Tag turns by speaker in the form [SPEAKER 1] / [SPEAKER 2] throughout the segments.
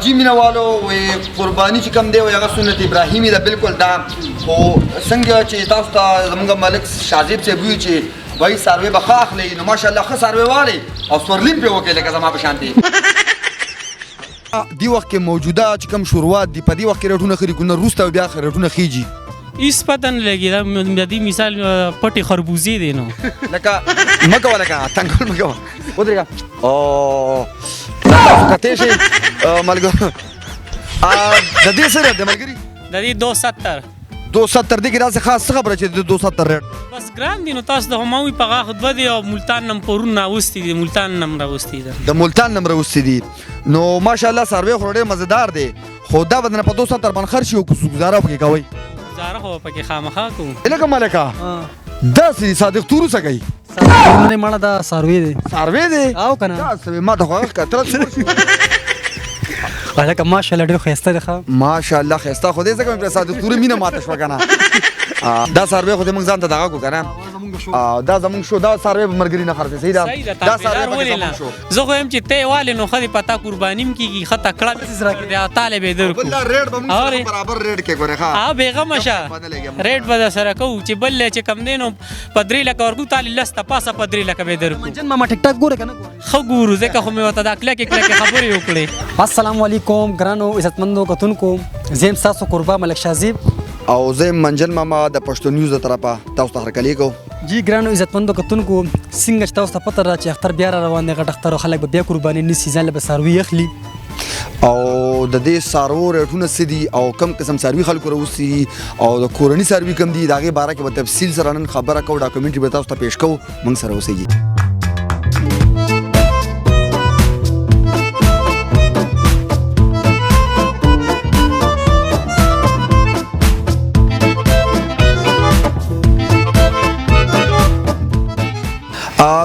[SPEAKER 1] جی مینوالو وی قرباني چې کم دی وی هغه سنت ابراهیمي ده بالکل دا خو څنګه چې تاسو ته زمونږ ملک شاهزیب صاحب وی چې وایي څاروی به ښه اخلئ، نو ماشاءالله ښه څاروی والی او سورلیم پرې وکړئ لکه زما په شان دی. دې وخت کې موجوده چې کوم شروعات دي په دې وخت کې ریټونه ښه دي که نه وروسته بیا ریټونه خیږي؟
[SPEAKER 2] هیڅ پته نه لګي، دا د دې مثال پټې خربوزې دی نو
[SPEAKER 1] لکه مه کوه، لکه تنګول مه کوه، ودرېږه. او تاسو کتی شئ ملګرو، د دې څه ریټ دی ملګري؟
[SPEAKER 2] د دې 270.
[SPEAKER 1] 270 دې کې داسې خاص څه خبره چې د 270 ریټ؟
[SPEAKER 2] بس ګران دي نو تاسو د هماوي په غاښ دوه دی او ملتان نم پرون راوستي دي، ملتان نم راوستي دي،
[SPEAKER 1] د ملتان نم راوستي دي. نو ماشاءالله څاروی خو ډېر مزهدار دی، خو دا به درنه په 270 باندې خرڅ شي او که ګزاره پکې کوئ؟
[SPEAKER 2] ګزاره خو پکې خامخا کوو.
[SPEAKER 1] لکه ملکه داسې صادق تورو څه کوي؟
[SPEAKER 3] صادق مړه دا څاروی دی.
[SPEAKER 1] څاروی دی؟
[SPEAKER 3] او که نه؟
[SPEAKER 1] دا څه ما ته خو هغه کتره
[SPEAKER 3] هلکه ماشاءالله ډېر ښایسته دی. ښه
[SPEAKER 1] ماشاءالله ښایسته خو دی، ځکه مې پرې صادق تورو مینه ماته شوه که نه. دا څاروی خو دې موږ ځان ته دغه کړو که نه، دا زمونږ شو، دا څاروی به ملګري نه خرڅوي. صحیح ده، دا څاروی پکې زمونږ شو.
[SPEAKER 2] زه خو وایم چې ته یې والې نو ښه دې په تا قرباني هم کېږي، ښه تکړه دی او تاله به یې درکړو.
[SPEAKER 1] بل دا ریټ به موږ سره برابر ریټ کې ګورې. ښه
[SPEAKER 2] بېغمه شه، ریټ به در سره کوو چې بل چې کم دی نو په 3 لکه ورکړو، تاله لس ته پاسه په 3 لکه به یې درکړو.
[SPEAKER 3] منجن ماما ټیک ټاک ګوره که نه ګوره؟
[SPEAKER 2] ښه ګورو، ځکه خو مې ورته دا کلکې کلکې خبرې وکړې.
[SPEAKER 3] السلام علیکم ګرانو عزتمندو کتونکو، زه یم ستاسو کوربه ملک شاهزیب
[SPEAKER 1] او زه یم منجن ماما د پښتو نیوز د طرفه تاسو ته هرکلی کوو.
[SPEAKER 3] جی ګرانو عزتمندو کتونکو، څنګه چې تاسو ته پته ده چې اختر بیا را روان دی، غټ اختر، خلک به بیا قرباني نیسي، ځان له به څاروي اخلي.
[SPEAKER 1] او د دې څاروو ریټونه څه دي او کم قسم څاروي خلکو راوستي دي او د کورني څاروي کم دي، د هغې باره کې به تفصیل سره نن خبره کوو، ډاکومنټري به تاسو ته پېښ کوو، موږ سره اوسئ.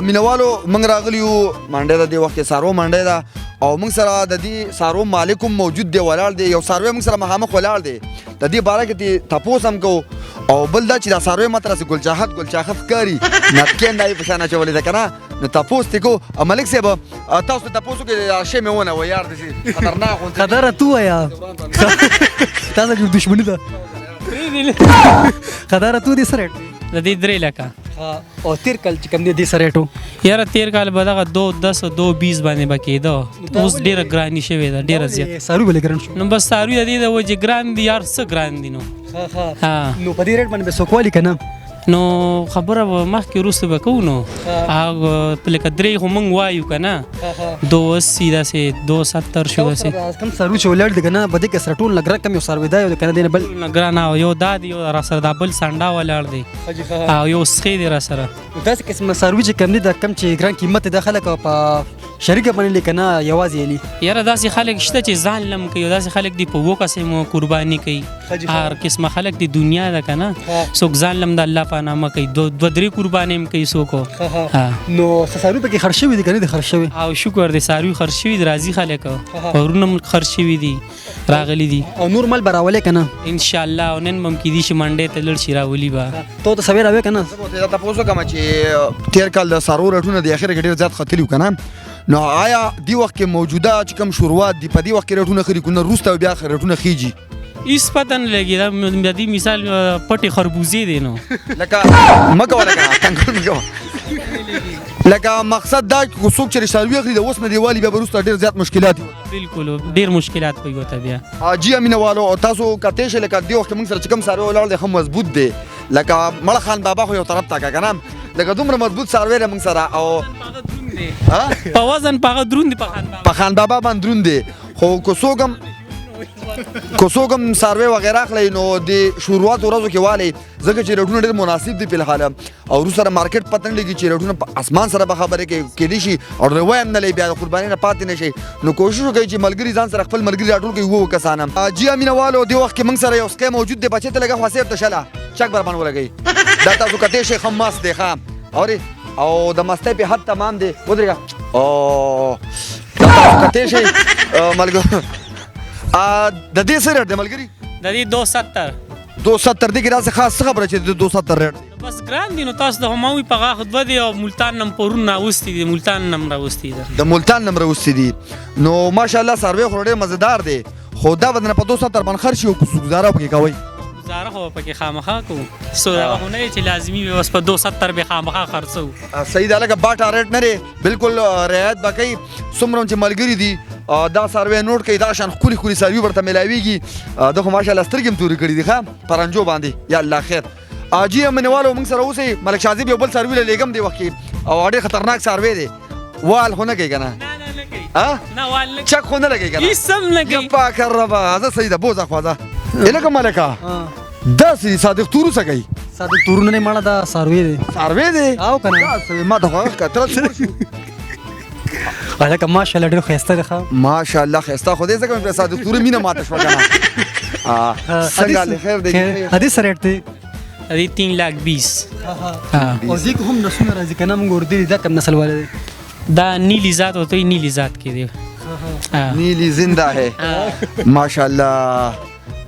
[SPEAKER 1] مینوالو موږ راغلي یو منډۍ ده، دې وخت کې څاروو منډۍ ده او موږ سره د دې څاروو مالک هم موجود دی، ولاړ دی. یو څاروی موږ سره مخامخ ولاړ دی، د دې باره کې ترې تپوس هم کوو. او بل دا چې دا څاروی ما ته داسې ګلچاخت ګلچاخت ښکاري، نتکین دا یې په شان اچولې ده که نه، نو تپوس ترې کوو. ملک صاحب تاسو ته تپوس وکړئ، دا شی مې ونه وه یار، داسې خطرناک غوندې.
[SPEAKER 3] خطر ته ووایه، تا سره دښمني ده. خدای ته دې څه ریټ دی؟
[SPEAKER 2] د دې 3 لکه.
[SPEAKER 3] او تیر کال چې کوم دی دې څه ریټ و؟
[SPEAKER 2] یاره تیر کال به دغه 2 10 او 2 20 باندې به کېده، اوس ډېره ګراني شوې ده، ډېره زیاته.
[SPEAKER 3] څاروي ولې ګران شو؟
[SPEAKER 2] نو بس څاروي د دې د وجې ګران دي، هر څه ګران دي نو.
[SPEAKER 3] نو په دې ریټ باندې به څوک والي که نه؟
[SPEAKER 2] نو خبره به مخکې وروسته به کوو. نو هغه لکه 3 خو موږ وایو که نه، 2 80 داسې 2 70 شو داسې.
[SPEAKER 3] کوم څاروي چې ولاړ دي که نه په دې کې سره ټول نه ګران کوم یو څاروی دی که نه دی نه بل؟
[SPEAKER 2] ټول نه ګران یو دا دی، یو را سره دا بل سنډا ولاړ دی او یو سخی دی را سره.
[SPEAKER 3] داسې قسمه څاروي چې کوم دي دا کم چې ګران قیمت دی، دا خلک په شریکه باندې لي که نه یوازې یې لي؟
[SPEAKER 2] یاره داسې خلک شته چې ځان لم کوي، داسې خلک دي په 7 کسې قرباني کوي، هر قسمه خلک دي، دنیا ده که نه، څوک ځان لم د الله په نامه کوي، 2 3 قربانۍ هم کوي څوک.
[SPEAKER 3] نو څه څاروي پکې خرڅ شوي دي که نه دي خرڅ شوي؟
[SPEAKER 2] او شکر دی څاروي خرڅ شوي دي، راځي خلک، پرون هم خرڅ شوي دي، راغلي دي.
[SPEAKER 3] او نور مال به راولې که نه؟
[SPEAKER 2] انشاءالله، او نن به هم کېدای شي منډۍ ته لړ شي راولي به.
[SPEAKER 3] ته ورته سوی راوې که نه؟
[SPEAKER 1] زه به ورته دا تپوس وکړم چې تېر کال د څاروو ریټونه د اخره کې ډېر زیات ختلي وو که نه، نو آیا دې وخت کې موجوده چې کوم شروعات دي په دې وخت کې ریټونه ښه دي که نه وروسته بیا ریټونه خیږي؟
[SPEAKER 2] هیڅ پته نه لګي، دا د دې مثال پټې خربوزې دی نو.
[SPEAKER 1] لکه مه کوه، لکه تنګول مه کوه، لکه مقصد دا که څوک چې څاروي اخلي د اوس نه دیوالي بیا به وروسته ډېر زیات مشکلات وي.
[SPEAKER 2] بالکل ډېر مشکلات به وي ورته بیا.
[SPEAKER 1] جی مینه والو تاسو کتی شئ لکه دې وخت کې موږ سره چې کوم څاروی ولاړ دی ښه مضبوط دی، لکه مړه خان بابا خو یو طرف ته که نه، لکه دومره مضبوط څاروی دی موږ سره. او
[SPEAKER 2] په وزن په هغه دروند دی، په خان بابا،
[SPEAKER 1] په خان بابا باندې دروند دی. خو که څوک هم که څوک هم څاروی وغیره اخلئ نو د شروعات ورځو کې والئ، ځکه چې ریټونه ډېر مناسب دي فلحال، او وروسته د مارکیټ پته نه لګي چې ریټونه په اسمان سره به خبرې کوي، کېدای شي او روی هم نه لري، بیا د قربانۍ نه پاتې نه شي. نو کوشش وکړئ چې ملګري ځان سره خپل ملګري راټول کړئ، 7 کسان. جی مینه والو دې وخت کې موږ سره یو سکی موجود دی، بچی ته لږه خوا سیر ته شله چک بر باندې ولګوي. دا تاسو کتی شئ ښه مست دی، ښه اورې، او د مستۍ په حد تمام دی. ودرېږه. او دا تاسو کتی شئ ملګرو، د دې څه ریټ دی ملګري؟
[SPEAKER 2] د دې 270.
[SPEAKER 1] 270 دې کې داسې خاص څه خبره چې د 270 ریټ دی؟
[SPEAKER 2] بس ګران دي نو تاسو د هماوي په غاښ دوه دی او ملتان نم پرون راوستي دي، ملتان نم راوستي دي.
[SPEAKER 1] د ملتان نم راوستي دي. نو ماشاءالله سروې خو ډېر مزیدار دی، خو دا به درنه په 270 باندې خرڅ شي او که ګزاره پکې کوئ؟
[SPEAKER 2] ګزاره خو به پکې خامخا کوو، څه دغه خو نه دی چې لازمي وي، بس په 270 به خامخا خرڅوو.
[SPEAKER 1] صحیح ده، لکه باټا ریټ نه دی، بالکل رعایت به کوي. څومره هم چې ملګري دي دا سروې نوټ کوي، دا شان ښکلي ښکلي سروي ورته میلاویږي. ده خو ماشاءالله سترګې هم تورې کړي دي ښه پرنجو باندې. یا الله خیر. جی مینوالو موږ سره اوسئ. ملک شاه زیب یو بل سروي له لېږم دې وخت کې، او ډېر خطرناک سروی دی. وال خو نه کوي که نه؟
[SPEAKER 2] نه نه نه کوي. نه وال نه کوي.
[SPEAKER 1] چک خو نه لګوي که نه؟
[SPEAKER 2] هېڅ هم نه کوي.
[SPEAKER 1] یا پاکه ربه، ځه صحیح ده، بوځه خوا ځه. هلکه ملکه داسې دي صادق تورو څه کوي؟
[SPEAKER 3] صادق تورونه نه مړه، دا ساروی دی.
[SPEAKER 1] ساروی دی؟
[SPEAKER 3] او که نه؟
[SPEAKER 1] داسې ما ته خو هغه کتل.
[SPEAKER 3] هلکه ماشاءالله ډېر ښایسته دی. ښه
[SPEAKER 1] ماشاءالله ښایسته خو دی، ځکه مې پرې صادق تورو مینه ماته شوه که نه. څنګه له خیر دی؟
[SPEAKER 3] دې څه ریټ دی؟
[SPEAKER 2] دې 3 لاک 20.
[SPEAKER 3] او دې کې هم نسلونه راځي که نه؟ موږ ور دي، دا کوم نسل والا دی؟
[SPEAKER 2] دا نیلی ذات ورته وایي، نیلی ذات کې دی.
[SPEAKER 1] نیلی زنده ہے ماشاءالله.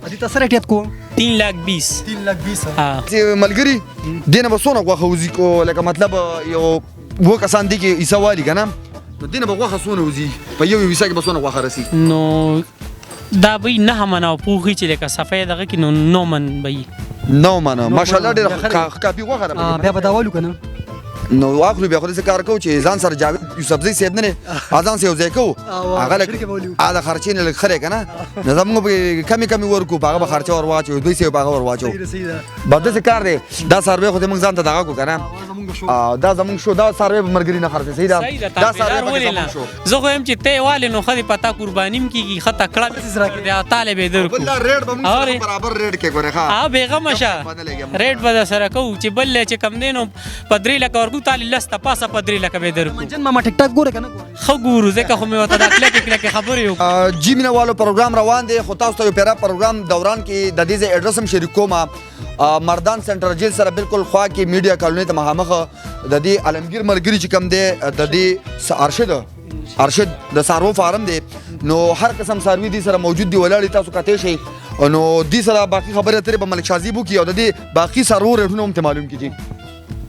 [SPEAKER 3] دې ته څه ریټ یاد کوم؟
[SPEAKER 2] 3 لاک 20.
[SPEAKER 3] 3 لاک 20.
[SPEAKER 1] چې ملګري دې نه به څونه غوښه وځي؟ کو لکه مطلب یو اووه کسان دي کې حصه والي که نه، نو دې نه به غوښه څونه وځي؟ په یو یو حصه کې به څونه غوښه رسي؟
[SPEAKER 2] نو دا به یې 9 منه او پوخي چې لکه صفی دغه کې نو 9 من به یې.
[SPEAKER 1] 9 منه، ماشاءالله ډېره کافي غوښه ده.
[SPEAKER 3] بیا به دا والو که نه؟
[SPEAKER 1] نو واخلو بیا خو داسې کار کوو چې ځان سره جاوید یوسفزی صاحب نه دی، ځان سره یو ځای کوو، هغه لږ د خرچې نه لږ ښه دی که نه، نو زموږ به کمې کمې ورکړو، په هغه به خرچه ور واچوو، دوی صاحب په هغه ور واچوو. بس داسې کار دی. دا سروې خو دې موږ ځان ته دغه کړو که نه، دا زموږ شو، دا سروې به ملګري نه خرڅوي. صحیح ده، دا سروې پکې زموږ شو.
[SPEAKER 2] زه خو وایم چې ته یې والې نو ښه دی، په تا قرباني هم کېږي، ښه تکړه دی، تاله به یې درکړو.
[SPEAKER 1] بل دا ریټ به موږ سره برابر ریټ کې ګورې. ښه
[SPEAKER 2] بېغمه شه، ریټ به در سره کوو چې بل چې کم دی نو په 3 لکه ورکو، تاله لس ته پاسه په 3 لکه به درکړو.
[SPEAKER 3] منجن ماما ټیک ټاک ګوره که نه ګوره؟
[SPEAKER 2] ښه ګورو، ځکه خو مې ورته دا کلکې کلکې خبرې وکړې.
[SPEAKER 1] جی مینه والو پروګرام روان دی، خو تاسو ته یو پیرا پروګرام دوران کې د دې ځای ایډرس هم شریک کوم. مردان سنټر جیل سره بالکل خوا کې میډیا کالونۍ ته مخامخ د دې عالمګیر ملګري چې کوم دی، د دې ارشد د سارو فارم دی. نو هر قسم ساروي دي سره موجود دي، ولاړ تاسو کتلی شئ. نو دې سره باقي خبرې اترې به ملک شاه زیب وکړي او د دې باقي سارو ریټونه هم ته معلوم کړي.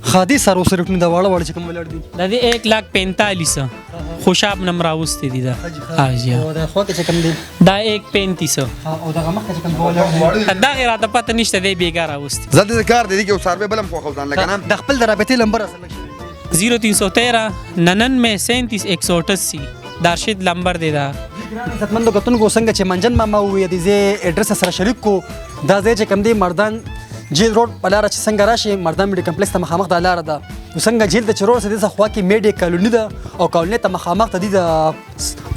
[SPEAKER 3] خادي سارو سره ریټونه دا واړه واړه چې کوم ولاړ دي؟
[SPEAKER 2] د دې 1 لاک 45 خوشاب نم راوستي دي دا.
[SPEAKER 3] او دا خوا کې چې کوم دی؟
[SPEAKER 2] دا 1.35.
[SPEAKER 3] او دغه مخکې چې کوم ولاړ
[SPEAKER 2] دی؟ دا غیر راته پته نشته دی، بیګا راوستي.
[SPEAKER 1] زه دې کار دی کې یو ساروی بل هم خوښوم ځان لکه نه.
[SPEAKER 3] د خپل د رابطې لمبر سره
[SPEAKER 2] 0313 99 37 188 د ارشد لمبر دی دا.
[SPEAKER 3] عزتمندو کتونکو څنګه چې منجن ماما وویل د دې ایډرس سره شریک کو، دا ځای چې کوم دی مردان جیل روډ په لاره چې څنګه راشي، مردان میډیا کمپلیکس ته مخامخ دا لاره ده. نو څنګه جیل ته چې روډ سره دې خوا کې میډیا کالوني ده او کالوني ته مخامخ ته دي د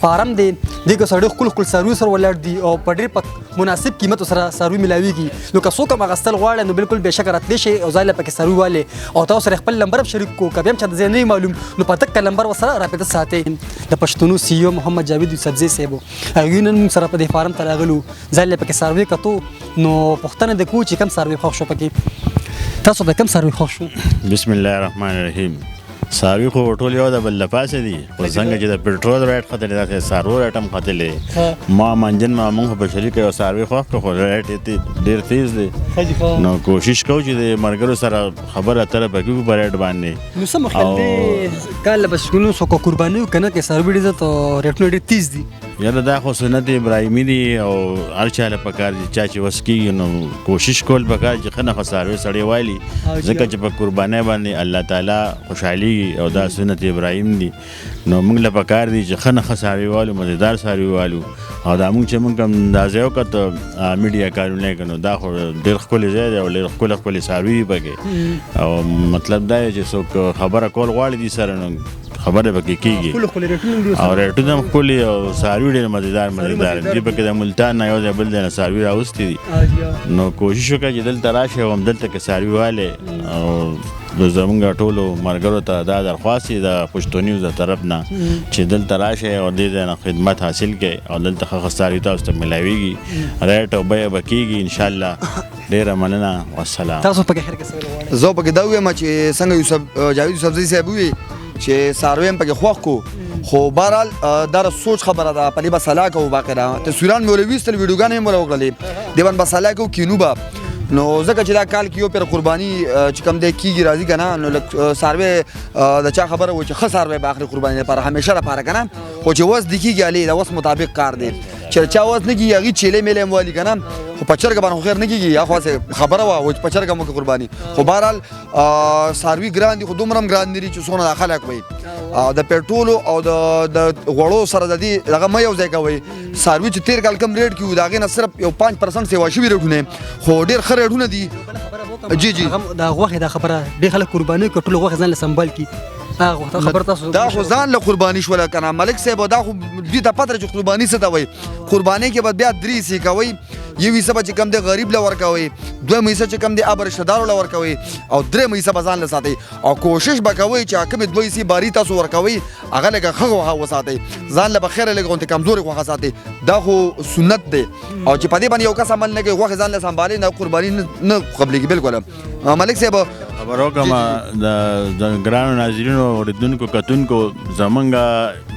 [SPEAKER 3] فارم دی. دې کې سړی ښکل ښکل څاروي سره ولاړ دي او په ډېر په مناسب قیمت سره څاروي میلاویږي. نو که څوک هم اخیستل غواړي نو بالکل بېشکه راتلی شي او ځای له پکې څاروي والي. او تاسو سره خپل لمبر هم شریک کو، که بیا هم چاته ځای نه وي معلوم نو په دقه لمبر ورسره رابطه ساتئ. د پښتنو سی او محمد جاوید یوسفزی صاحب هغوی نن موږ سره په دې فارم ته راغلو، ځای له پکې څاروي کتو. نو پوښتنه د کو چې کوم څاروي خوښ شو پکې؟ تاسو به کوم څاروي خوښ شو؟
[SPEAKER 4] بسم الله الرحمن الرحیم. څاروي خو ټول یو د بل له پاسه دي، خو څنګه چې د پټرول ریټ ختلی داسې څاروو ریټ هم ختلی. ما منجن ما موږ خو په شریکه یو څاروي خوښ کړو، خو ریټ یې ډېر تیز دی. نو کوشش کوو چې د ملګرو سره خبره اتره پکې وکړو په ریټ باندې.
[SPEAKER 3] نو څه مو خیال دی کال به شګونو څوک قرباني وکړه نه کې څاروي ډېر زیات ریټونه ډېر تیز دي؟
[SPEAKER 4] یاره دا خو سنت ابراهیمي دی او هر چا له پکار دي، چا چې وس کېږي نو کوشش کول پکار چې ښه نه ښه څاروي سړی والي، ځکه چې په قربانۍ باندې الله تعالی خوشحالېږي او دا سنت ابراهیم دی. نو موږ له پکار دي چې ښه نه ښه څاروي والو، مزیدار څاروي والو. او دا موږ چې موږ کوم دا ځای وکته میډیا کالونۍ که، نو دا خو ډېر ښکلی ځای دی او ډېر ښکلي ښکلي څاروي دي پکې. او مطلب دا دی چې څوک خبره کول غواړي دي سره نو خبره پکې کېږي او ریټونه هم ښکلي او څاروي ډېر مزیدار مزیدار دي پکې. د ملتان نه یو ځای بل ځای نه څاروي راوستي دي. نو کوشش وکړه چې دلته راشئ او همدلته کې څاروي والئ. او زمونږ ټولو ملګرو ته دا درخواست دی د پښتو نیوز د طرف نه چې دلته راشئ او دې ځای نه خدمت حاصل کړئ او دلته ښه ښه څاروي تاسو ته میلاویږي، ریټ او بیه به کېږي انشاءالله. ډېره مننه، والسلام.
[SPEAKER 3] تاسو پکې خیر کې څه ویل غواړئ؟
[SPEAKER 1] زه پکې دا ووایم چې څنګه یوسف جاوید یوسفزی صاحب وویل چې څاروی هم پکې خوښ کو، خو بهرحال دا سوچ خبره ده، په دې به سلا کوو. باقاعده تصویران مې ولې ویستل، ویډیوګانې مې ولې وکړلې، دې باندې به سلا کوو کینو به. نو ځکه چې دا کال کې یو پیر قرباني چې کوم دی کیږي راځي که نه، نو لږ څاروی د چا خبره و چې ښه څاروی به اخلي قرباني لپاره همیشه لپاره که نه، خو چې وس دې کېږي هلې د وس مطابق کار دی، چې چا وس نه کېږي هغې چیلې میلې هم والي که نه، خو په چرګه باندې خو خیر نه کېږي، یا خو هسې خبره وه و چې په چرګه مو کې قرباني. خو بهرحال څاروي ګران دي، خو دومره هم ګران نه دي چې څونه دا خلک وایي. د پټرولو او د غوړو سره د دې دغه مه یو ځای کوئ. څاروي چې تېر کال کوم ریټ کې وو د هغې نه صرف یو 5% سیوا شوي ریټونه، خو ډېر ښه ریټونه دي. جی جی
[SPEAKER 3] دا غوښې دا خبره ډېر خلک قرباني کوي، ټول غوښې ځان له سنبال کړي. هغه خبره تاسو
[SPEAKER 1] دا خو ځان له قرباني شوله که نه ملک صاحب، دا خو دوی ته پته چې قرباني څه ته وایي. قرباني کې به بیا درې حصې کوئ، یو حصه به چې کوم دی غریب له ورکوئ، دویم حصه چې کوم دی اب رشته دارو له ورکوئ، او دریم حصه به ځان له ساتئ. او کوشش به کوئ چې کومې دوه حصې باري تاسو ورکوئ هغه لږه ښه غوښه وساتئ، ځان له به خیره لږ غوندې کمزورې غوښه ساتئ. دا خو سنت دی، او چې په دې باندې یو کس عمل نه کوي غوښې ځان له سنبالي نه قرباني نه قبلېږي بالکل. ملک صاحب
[SPEAKER 4] خبر وکړم د ګرانو ناظرینو اورېدونکو کتونکو، زمونږ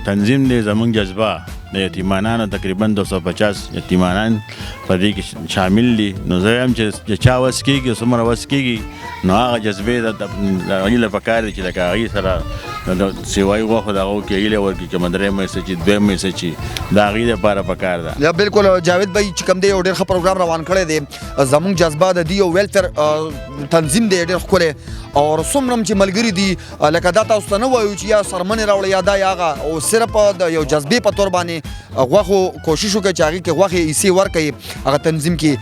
[SPEAKER 4] تنظیم دی، زمونږ جذبه د یتیمانانو تقریبا 250 یتیمانان په دې کې شامل دي. نو زه وایم چې چا وس کېږي څومره وس کېږي نو هغه جذبې د هغوی له پکار دي چې لکه هغوی سره د سیوایي غوښو د هغو کې هیله ورکړي چې درېیم حصه چې دویم حصه چې د هغوی دپاره پکار ده.
[SPEAKER 1] یا بالکل جاوید بھائی چې کوم دی یو ډېر ښه پروګرام روان کړی دی، زمونږ جذبه د دې یو ویلفیر تنظیم دی ډېر ښکلی، او څومره هم چې ملګري دي لکه دا تاسو ته نه وایو چې یا څرمنې راوړئ یا دا یا هغه، او صرف د یو جذبې په تور باندې غوښو کوشش وکړئ چې هغې کې غوښې حصې ورکړئ هغه تنظیم کې.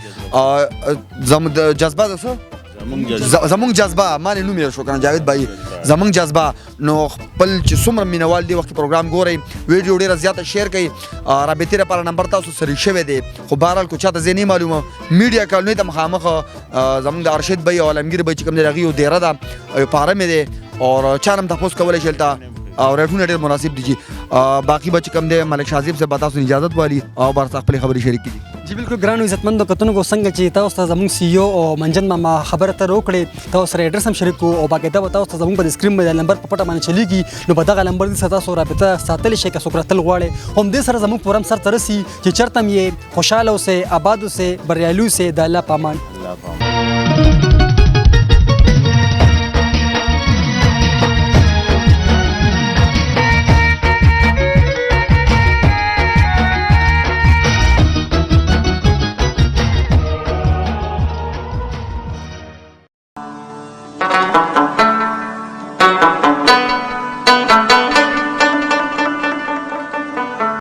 [SPEAKER 1] زموږ جذبه ده څه؟ زمونږ جذبه ما نه نوم یې شو کنه جاوید بھائی، زمونږ جذبه. نو خپل چې څومره مینوال دی وخت پروګرام ګورئ، ویډیو ډېره زیاته شیر کړئ. رابطې لپاره نمبر تاسو سره شوی دی، خو بهرحال که چاته ځای نه معلومه میډیا کالونۍ ته مخامخ زمونږ د ارشد بھائی او عالمګیر بھائی چې کوم دی هغې یو دیره ده، یو فارم یې دی، او چا هم تپوس کولی شي هلته، او ریټونه ډېر مناسب دي جی. باقي به چې کوم دی ملک شاه زیب صاحب به تاسو اجازت والي او بر خپلې خبرې شریک کړي.
[SPEAKER 3] جی بالکل ګرانو عزتمندو کتونکو، څنګه چې تاسو ته زموږ سی او او منجن ماما خبره تر وکړې، تاسو سره ایډرس هم شریک کړو، او باقاعده به تاسو ته زموږ په سکرین باندې نمبر په پټه باندې چلیږي، نو په دغه نمبر دې سره تاسو رابطه ساتلی شئ که څوک راتلل غواړي. هم دې سره زموږ پروګرام سر ته رسي چې چېرته هم یې خوشحاله اوسئ، آباد اوسئ، بریالي اوسئ. د الله په امان.
[SPEAKER 4] الله په امان.